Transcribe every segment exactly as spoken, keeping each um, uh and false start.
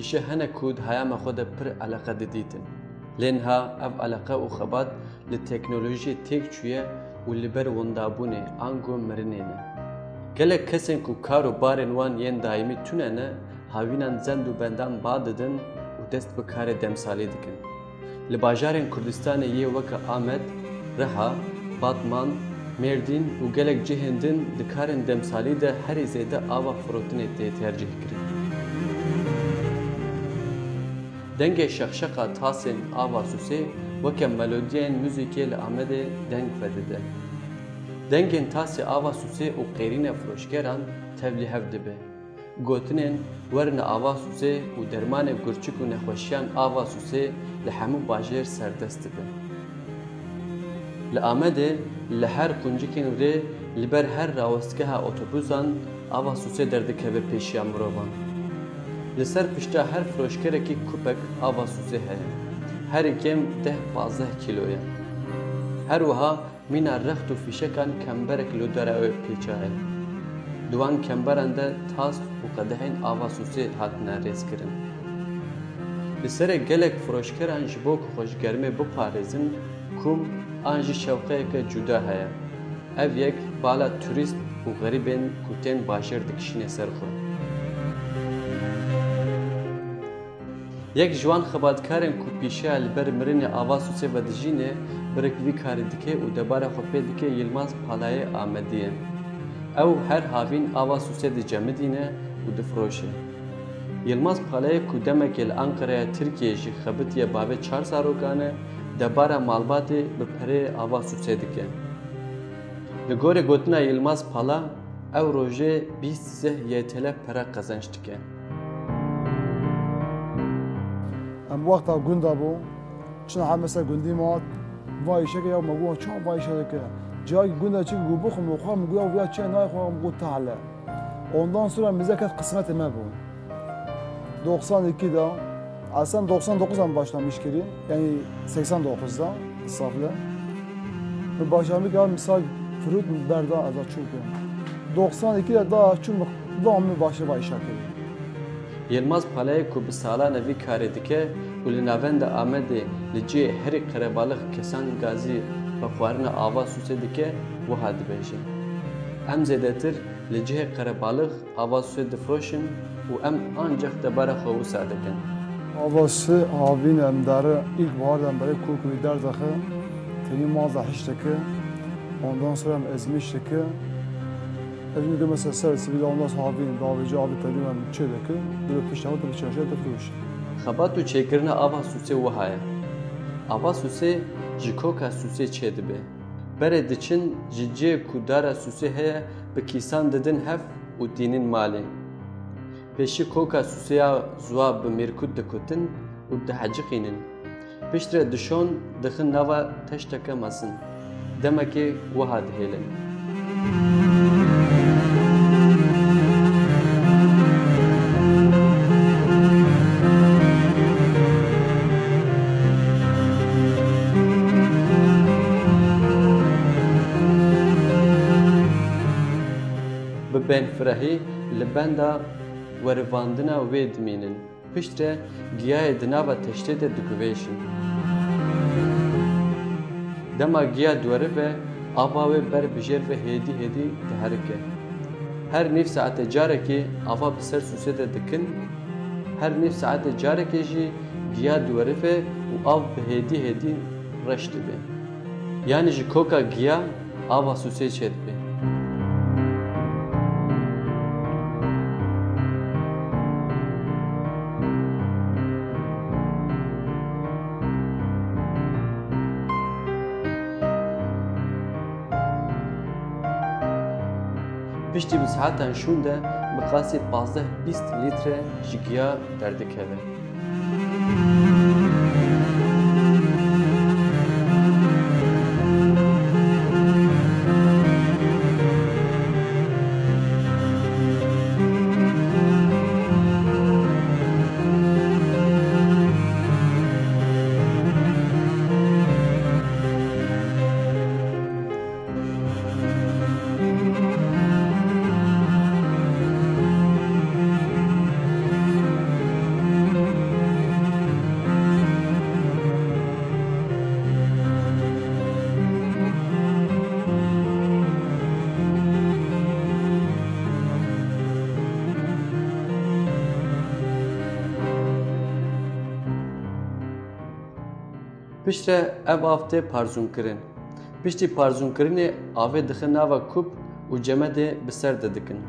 Pêşe hene ku di heyama xwe de pir eleqe didîtin. Lê niha ev eleqe û xebat li teknolojiyê têk çûye û li ber windabûnê ango mirinê ne. Gelek kesên ku kar û barên wan yên daîmî tune ne, havînan zend û bendan ba didin û dest bi karê demsalî dikin. Li bajarên Kurdistanê yê weke Amed, Riha, Batman, Mêrdîn û gelek cihên din di karên demsalî de herî zêde ava firotinê tê tercîhkirin. Dengê şeqşeqa tasên ava sûsê weke melodiyên muzîkê li Amedê deng vedide. Dengên tasê ava sûsê û qêrîne firoşgeran tevlî hev dibe. Gotinên "Werine ava sûsê" û dermanê gurçik û nexweşiyan ava sûsê li hemû bajêr serdest dibe. Li Amedê li her quncikên rê, li ber her rawestgeha otobûsan ava sûsê derdikeve pêşiya mirovan. Li ser pişta her firoşgerekî kupek ava sûsê heye. Herî kêm deh pazdeh kîlo ye. Her wiha mîna rext û fîşekan kemberek li dora wê pêça ye. Di wan kemberan de tas û qedehên ava sûsê hatine rêzkirin. Li serê gelek firoşgeran ji bo ku xwe ji germê biparêzin, kum an jî şewqeyeke cuda heye. Ev yek bala turîst û xerîbên ku tên bajêr dikişîne ser xwe. Yek ji wan xebatkarên ku pîşeya li ber mirinê ava sûsê vedijîne, bi rêk vî karî dike û debara xwe pê dike Yilmaz Palayê Amedî ye. Ew her havîn ava sûsê dicemidîne û difiroşe. Yilmaz Palayê ku demekê li Anqeraya Tirkiyeyê jî xebitiye bavê çar zarokan e, debara malbatê bi pereyê ava sûsê dike. Li gorî gotina Yilmaz Pala, ew rojê bîst sih Y T L pere qezenc dike. Em wexta gunda bû, çina heme ser gundî ma, va îşeke ya me got, "Çawa va îşe dike?" Cihakî gunda çi ku bixwe min xwe, min got, "Ya çi nayê xwe?" Min got, "Tehle." Ondan sonra bize ket qismetê me bû. Doksan iki de, aslında doksan dokuz em başlamış kirî, yani seksen dokuz da, insaflı. Bi başlamış ya misal firût berda ez açû kir. Doksan iki de daha çûm, daha min başla va îşa kirî. Yilmaz Palayê ku bi salan e vî karê dike û li navenda Amedê li cihê herî qerebalix kesan gazî xwe xwarina ava sûsê dike, wiha dibêje: "Em zêdetir li cihê qerebalix ava sûsê difiroşin û em ancaq debara xwe wisa dikin." Ava sûsê havîn em dare, îlk bahar de em berê kok wî derdexe, tenî maza hişteke, ondan sonra em ezmiş dike. Ezmiş dike mesela ser sivî de ondan sonra havîn, davêje avê tevî em çê dike, dilo pişta xwe dike çarşiya difiroşe. Xebat û çêkirina ava sûsê wiha ye. Ava sûsê ji koka sûsê çêdibe. Berê diçin ji cihê ku dara sûsê heye, bi kîsan didin hev û tînin malê. Pêşî koka sûsê ya ziwa bi mîrkût dikutin û diheciqînin. Piştre dişon dixin nava teşteke mezin. Demekê wiha dihêlin. Bi bêhnfirehî li benda werivandina wê dimînin. Piştre giyayê di nava teştê de diguvêjin. Dema giya diwerive, ava wê ber bi jêr ve hêdî hêdî diherike. Her nîv saetê carekê ava bi ser sûsê de dikin, her nîv saetê carekê jî giya diwerive û av bi hêdî hêdî reş dibe. Yanî ji koka giya ava sûsê çêdibe. Piştî bi saetan şûn de miqasî pazdeh bîst lître ji giya derdikeve. Piştre ev av tê parzûnkirin. Piştî parzûnkirinê avê dixe nava kûp û cemedê bi ser de dikin.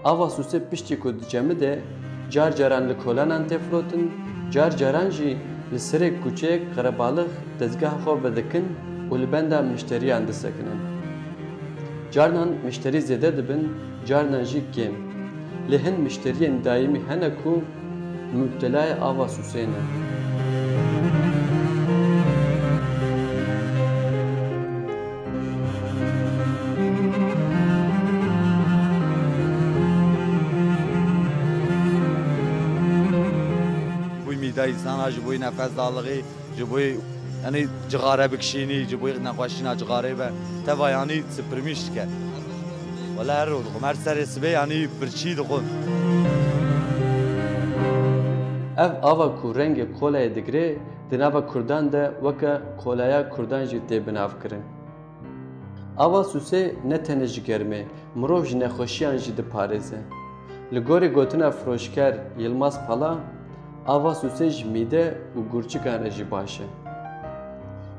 Ava Sûsê piştî ku dicemide, car caran li kolanan tê firotin, car caran jî li serê kuçeyek qerebalix dezgeha xwe vedikin û li benda mişteriyan disekinin. Carnan mişterî zêde dibin, carnan jî kêm. Lê hin mişteriyên daîmî hene ku mubtelayê Ava Sûsê ne. Ji bo mîdeyê însana, ji bo nefes darlixê, ji bo, yanî, cixare bikişînî, ji bo nexweşîna cixarê be, teva, yanî, sipirmîş dike. Wele her roj dixwim, her serê sibê, yanî, birçî dixwim. Ev ava ku rengê kolayê digire, di nava kurdan de weke kolaya kurdan jî tê binavkirin. Ava Sûsê ne tenê ji germê, mirov ji nexweşiyan jî diparêze. Li gorî gotina firoşker Yilmaz Pala, Ava Sûsê ji mîde û gurçikan re jî baş e.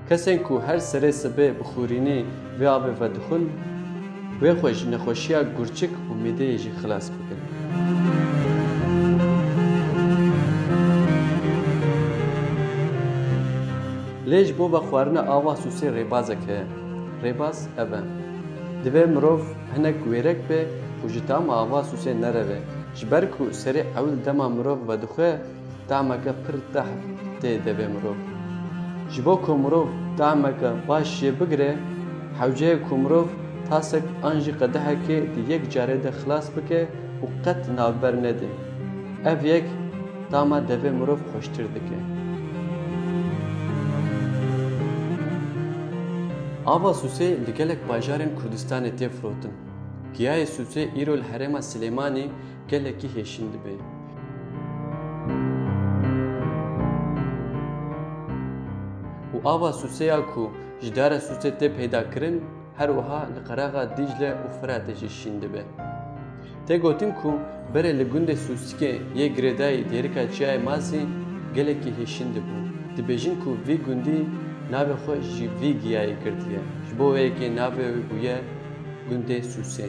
Kesên ku her serê sibê bi xurînî vê avê vedixwin, wê xwe ji nexweşiya gurçik û mîdeyê jî xilas bikin. Lê ji bo vexwarina Ava Sûsê rêbazek heye. Rêbaz ev e. Divê mirov hinek wêrek be û ji tama Ava Sûsê nereve. Ji ber ku serê ewil dema mirov vedixwe, tameke pir tehm tê devê mirov. Ji bo ku mirov tameke baş jê bigire, hewce ye ku mirov tasek an jî qedehekê di yek carê de xilas bike û qet navber nede. Ev yek tama devê mirov xweştir dike. Ava Sûsê li gelek bajarên Kurdistanê tê firotin. Giyayê Sûsê îro li herêma Silêmanî gelekî hêşîn dibe. Û ava Sûsê ya ku ji dara Sûsê tê peyda kirin, her wiha li qeraxa Dîcle û Firatê jî şîn dibe. Tê gotin ku berê li gundê Sûsikê yê girêdayî dêrika Çiyayê Masî gelekî hêşîn dibû. Dibêjin ku vî gundî navê xwe ji vî giyayê girtiye. Ji bo wê yekê navê wê bûye gundê Sûsê.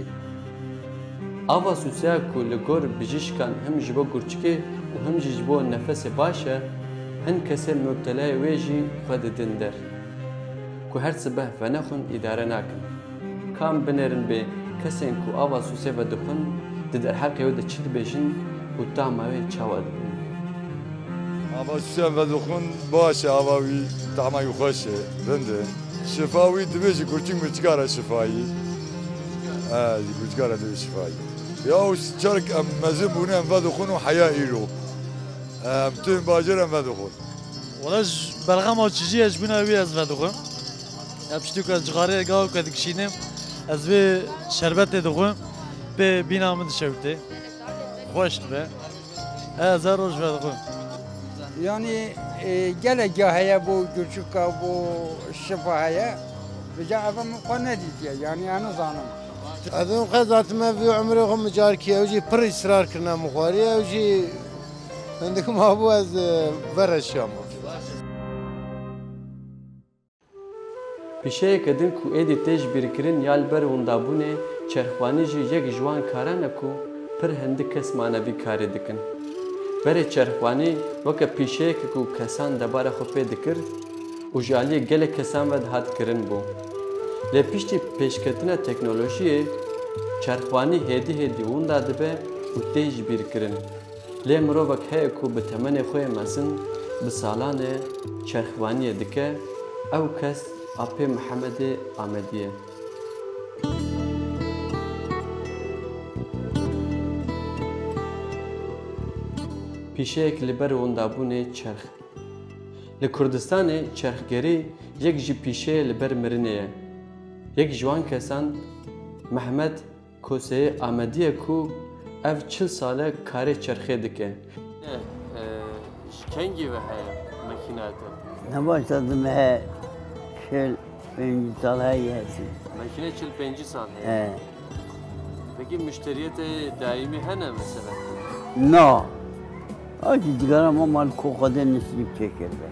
Ava Sûseya ku li gor bijîşkan him ji bo gurçikê û him jî ji bo nefesê baş e, hin kesên mubtelayê wê jî xwe didin der. Ku her sibeh venexwin îdare nakin. Kam binêrin bê kesên ku ava Sûsê vedixwin di derheqê wê de çi dibêjin û tahma wê çawa dibin? Ava Sûsê em vedixwin baş e, ava wî tahma wî xweş e, rind e. Şifa wî divê ji gurçik mirçika re şifayî. E, ji gurçika re divê şifayî. Ya û çarek em mezin bûne em vedixwin û heya îro. Em têm bajêr em vedixwin. Wala ji berxema çijî ye, ji bîna wî ez vedixwim. Ya piştî ku ez cixarê gav ku dikişînim, ez vê şerbetê dixwim, pê bîna min dişewitê. Xweş dibe. Ez her roj vedixwim. Yanî, e, gelek ya heye bo gurçika, bo şifa heye. Vêca eva min xwe nedîtiye, yanî ez nizanim. Ez ê xwe zatime vî umrê xwe micarkî, ew jî pir îsrar kirine min xwarî, ew jî hindik mabû ez, e, vereşiyama. Pîşeyeke din ku êdî tê jibîrkirin ya li ber windabûnê çerxwanî jî yek ji wan karan e ku pir hindik kes mane vî karê dikin. Berê çerxwanî weke pîşeyeke ku kesan debara xwe pê dikir û ji aliyê gelek kesan ve dihat kirin bû. Lê piştî pêşketina teknolojiyê, çerxwanî hêdî hêdî winda dibe û tê jibîrkirin. Lê mirovek heye ku bi temenê xwe yê mezin bi salan e çerxvaniyê dike, ew kes Apê Mihemedê Amedî ye. Pîşeyek li ber windabûnê çerx. Li Kurdistanê çerxgerî yek ji pîşeyê li ber mirinê ye. Yek ji wan kesan Mehmet Koseyê Amedî ye ku ev çil sal e karê çerxê dike. Eh, eh, ji kengî ve heye makîna te? Nebaş te dime he çil pêncî sal heye hesî. Makîne çil pêncî sal heye? He. Pekî muşteriyê te daîmî hene mesela? Na. Acî digara me mal ko xwedê nisîb çêkirde.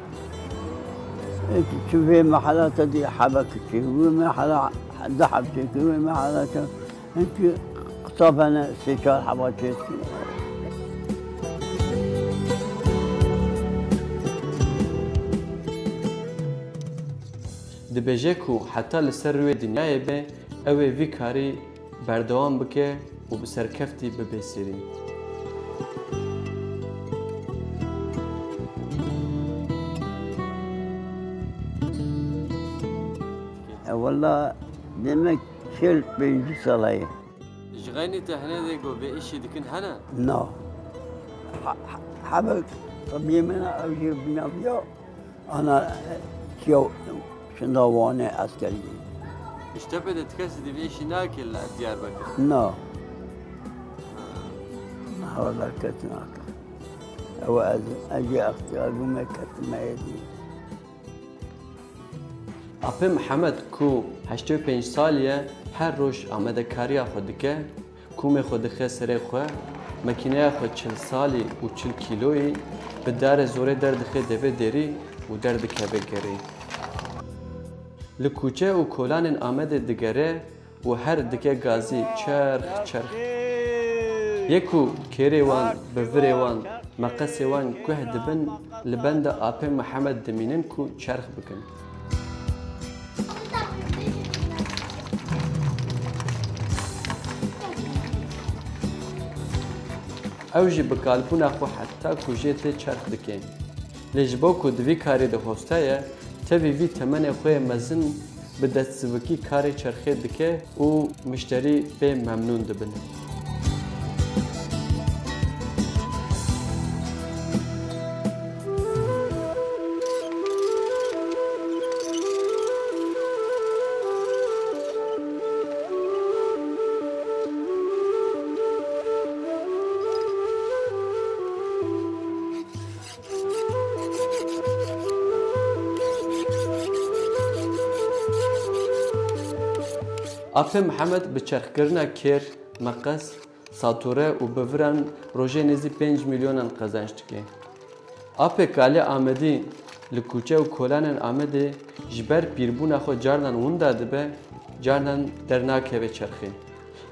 Ê, tu, tu vê mehala te dî hebek çê, wê mehala du heb çêkir, wê mehala te. Hinkî qita bene sê çar heba çêt. Dibêje ku heta li ser rûyê dinyayê be, ew ê vî karî berdewam bike û bi serkeftî bibe serî. E, wela demek çil pêncî sala ye. Ji xeynî te hine dê ku vê îşî dikin hene? Na. Ha-, ha-, hebe tabiyê min ew jî bîna biya. Ana, e, çiya şinda Wanê eskerî. Ji te pê de ti kesî di vê îşî nake li Diyarbekir? Na. Hala kes nake. Ew ez, ez jî extiyar bûme, ketime êdî. Apê Mihemed ku heştê û pênc salî ye, her roj amadekariya xwe dike, komê xwe dixe serê xwe, makîneya xwe çil salî û çil kîloyî bi darê zorê derdixe devê derî û derdikeve gerê. Li kûçe û kolanên Amedê digere û her dike gazî çerx çerx. Yê ku kêrê wan, bivirê wan, meqesê wan guh dibin, li benda Apê Mihemed dimînin ku çerx bikin. Ew jî bi kalbûna xwe heta ku jê tê çerx dike. Lê ji bo ku di vî karî de hosta ye, tevî vî temenê xwe yê mezin bi destsivikî karê çerxê dike û mişterî pê memnûn dibin. Apê Mihemed bi çerxkirina kêr, meqes, satûre û biviran rojê nêzî pênc milyonan qezenc dike. Apê Kalê Amedî li kûçe û kolanên Amedê ji ber pîrbûna xwe carnan winda dibe, carnan dernakeve çerxê.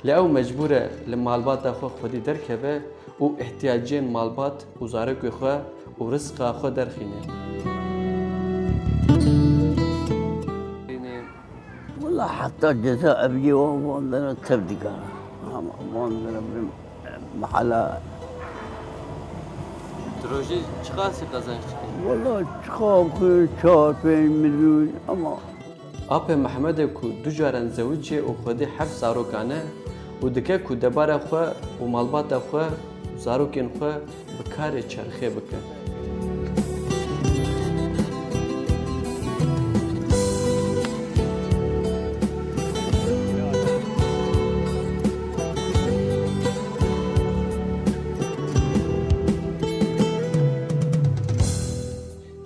Lê ew mecbûr e li malbata xwe xwedî derkeve û ihtiyaciyên malbat û zarokê xwe û rizqa xwe derxîne. Wela heta ceza eviyê wan, wan dera tev dikara. Ama wan dera bi mehala. Tu rojê çiqasî qezenc dikî? Wela çiqa bixwe çar pênc milyon ama. Apê Mehmedê ku du caran zewicî û xwedî heft zarok ane û dike ku debara xwe û malbata xwe û zarokên xwe bi karê çerxê bike.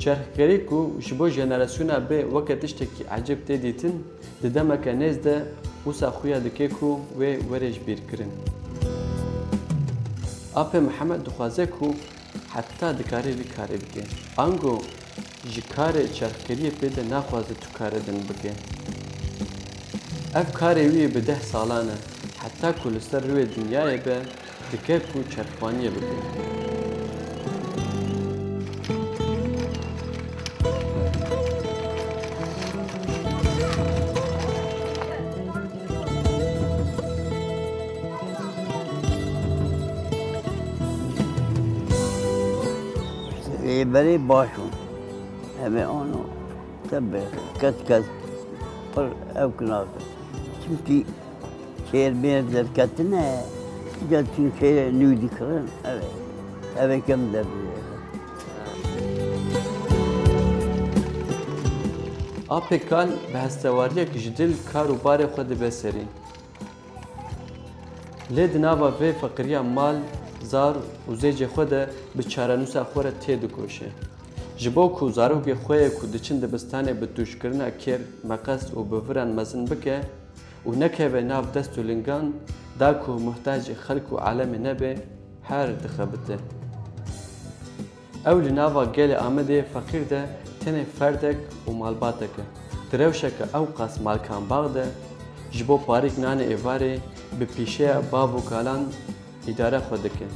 Çerxgerî ku ji bo jenerasyona bê weke tiştekî ecêb tê dîtin, di demeke nêz de wisa xuya dike ku wê were ji bîr kirin. Apê Mihemed dixwaze ku heta dikare vî karê bike. Ango ji karê çerxgeriyê pê de naxwaze tu kare din bike. Ev karê wî bi deh salan e. Heta ku li ser rûyê dinyayê be, dike ku çerxvaniyê bike. Rêberê baş bûn. Em ê ano te bi kes kes pir ew kinake. Çimkî şêr mêr derketine, îca çûn şêrê nû dikirin, ev ê, ev ê kem derdibêje. Apê Kal bi hestewariyek ji dil kar û barê xwe dibe serî. Lê di nava vê feqiriya mal, zar û zêcê xwe de bi çarenûsa xwe re têdikoşe. Ji bo ku zarokê xwe yê ku diçin dibistanê bi tûşkirina kêr, meqes û bi viran mezin bike û nekeve nav dest û lingan, da ku muhtacê xelk û alemê nebe, her dixebite. Ew li nava gelê Amedê feqîr de tenê ferdek û malbatek e. Di rewşeke ewqas malkanbax de ji bo parîk nanê êvarê bi pîşeya bav û kalan îdare xwe dike.